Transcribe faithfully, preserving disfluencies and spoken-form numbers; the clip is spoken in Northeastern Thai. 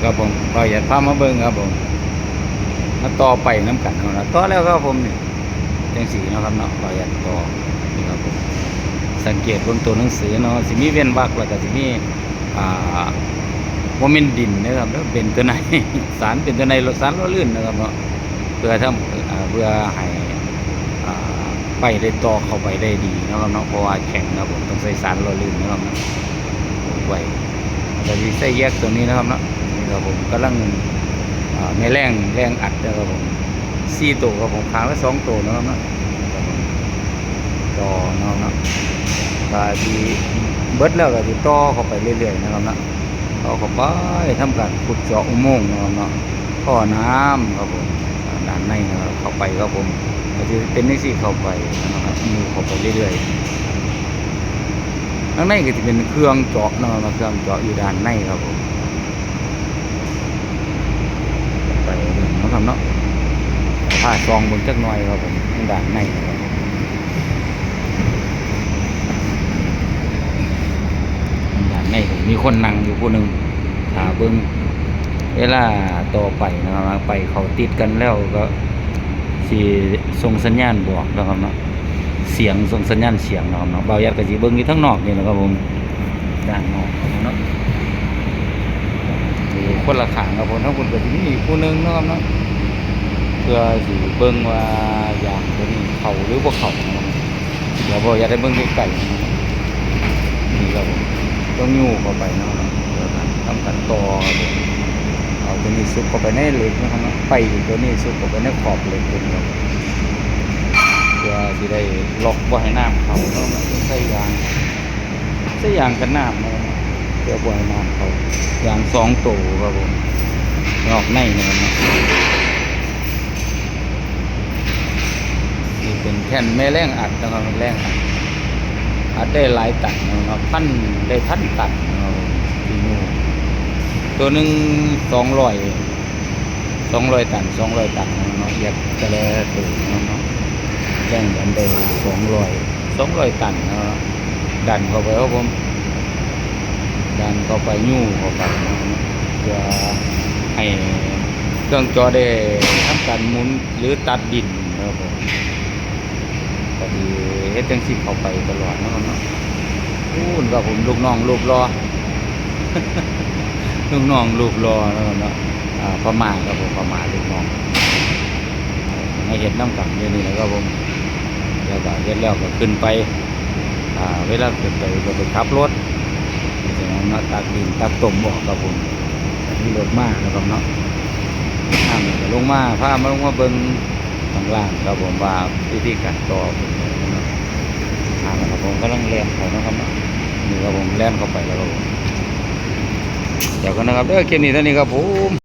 ครับผม บ่าวหยัดพามาเบิ่งครับผม มาต่อไปนำกันเนาะ ต่อแล้วครับผมนี่ จังซี่เนาะครับเนาะ บ่าวหยัดต่อ นี่ครับผม สังเกตเบิ่งตัวหนังสือเนาะ สิมีเว้นวรรค แล้วก็สิมี อ่า บ่แม่นดินนะครับ เป็นตัวไหน สารเป็นตัวไหน สารลอลื่นนะครับเนาะ เพื่อทำ อ่า เพื่อให้ อ่า ไปได้ต่อเข้าไปได้ดีเนาะครับเนาะ เพราะว่าแข็งนะครับผม ต้องใส่สารลอลื่นนะครับเนาะ ผูกไว้ แล้วก็สิใส่แยกตัวนี้นะครับเนาะ นี่ครับผม กำลัง อ่า แม่แรง แรงอัดนะครับผม สี่ตัวครับผม ข้างละสองตัวนะครับเนาะ ครับผม ต่อนะครับเนาะ ก็สิเบิดแล้วก็สิต่อเข้าไปเรื่อยๆนะครับเนาะ ต่อเข้าไป ทำการขุดเจาะอุโมงค์นะครับเนาะ ท่อน้ำครับผม ด้านในนะครับ เข้าไปครับผม ก็สิเป็นจังซี่เข้าไปนะครับ อยู่เข้าไปเรื่อยๆ ข้างในก็สิเป็นเครื่องเจาะนะครับ เครื่องเจาะอยู่ด้านในครับผม ไปเบิ่งเนาะครับเนาะ พาส่องเบิ่งจักหน่อยครับผม ด้านในนะครับ ด้านในก็มีคนนั่งอยู่ผู้หนึ่ง ถ้าเบิ่งเวลาต่อไปนะครับ ไปเข้าติดกันแล้วก็สิส่งสัญญาณบอกนะครับเนาะ เสียง ส่งสัญญาณเสียงนะครับเนาะ บ่าวหยัดก็สิเบิ่งอยู่ทางนอกนี่แหละครับผม ด้านนอกครับผมเนาะ อยู่คนละข้างครับผม ทางพุ้นก็สิมีอีกผู้หนึ่งเนาะครับเนาะ เพื่อสิเบิ่งว่ายางตัวนี้เข้าหรือบ่เข้านะครับ เดี๋ยวบ่าวหยัดให้เบิ่งใกล้ๆนะครับ นี่ครับผม ต้องยูเข้าไปนะครับเนาะ เดี๋ยวทำการต่อครับผม เอาตัวนี้ซุกเข้าไปในเหล็กนะครับเนาะ ไปตัวนี้ซุกเข้าไปในขอบเหล็กตัวนี้ครับ เพื่อสิได้ล็อกบ่ให้น้ำเข้าเนาะ ใส่ยาง ใส่ยางกันน้ำนะครับเนาะ เพื่อบ่ให้น้ำเข้า ยางสองตัวครับผม นอกในนะครับเนาะ นี่เป็นแท่นแม่แรงอัดนะครับ แรงอัด อัดได้หลายตันนะครับ พัน ได้พันตันนะครับผม ที่นี่ ตัวหนึ่งสองร้อย สองร้อยตัน สองร้อยตันนะครับเนาะ แยกแต่ละตัวนะครับเนาะ แรงดันได้สองร้อย สองร้อยตันนะครับ ดันเข้าไปครับผม ดันเข้าไปยูเข้าไปนะครับเนาะ เพื่อให้เครื่องเจาะได้ทำการหมุนหรือตัดดินนะครับผม ก็สิเฮ็ดจังซี่เข้าไปตลอดเนาะครับเนาะ พู้นครับผม ลูกน้องรูปหล่อ ลูกน้องรูปหล่อนะครับเนาะ อ่า พม่าครับผม พม่าลูกน้อง มาเฮ็ดนำกันอยู่นี่แหละครับผม แล้วก็เฮ็ดแล้วก็ขึ้นไป อ่า เวลาขึ้นไปก็ไปขับรถ เฮ็ดจั่งนั้นเนาะ ตักดินตักต้มออกครับผม มีรถมานะครับเนาะ น้ำก็ลงมา พามาลงมาเบิ่งข้างล่างครับผม ว่าวิธีการต่อเป็นจั่งใดเนาะ อ่า ครับผม กำลังแล่นเข้านะครับเนาะ นี่ครับผม แล่นเข้าไปแล้วครับผม เดี๋ยวกันนะครับเด้อ คลิปนี้เท่านี้ครับผม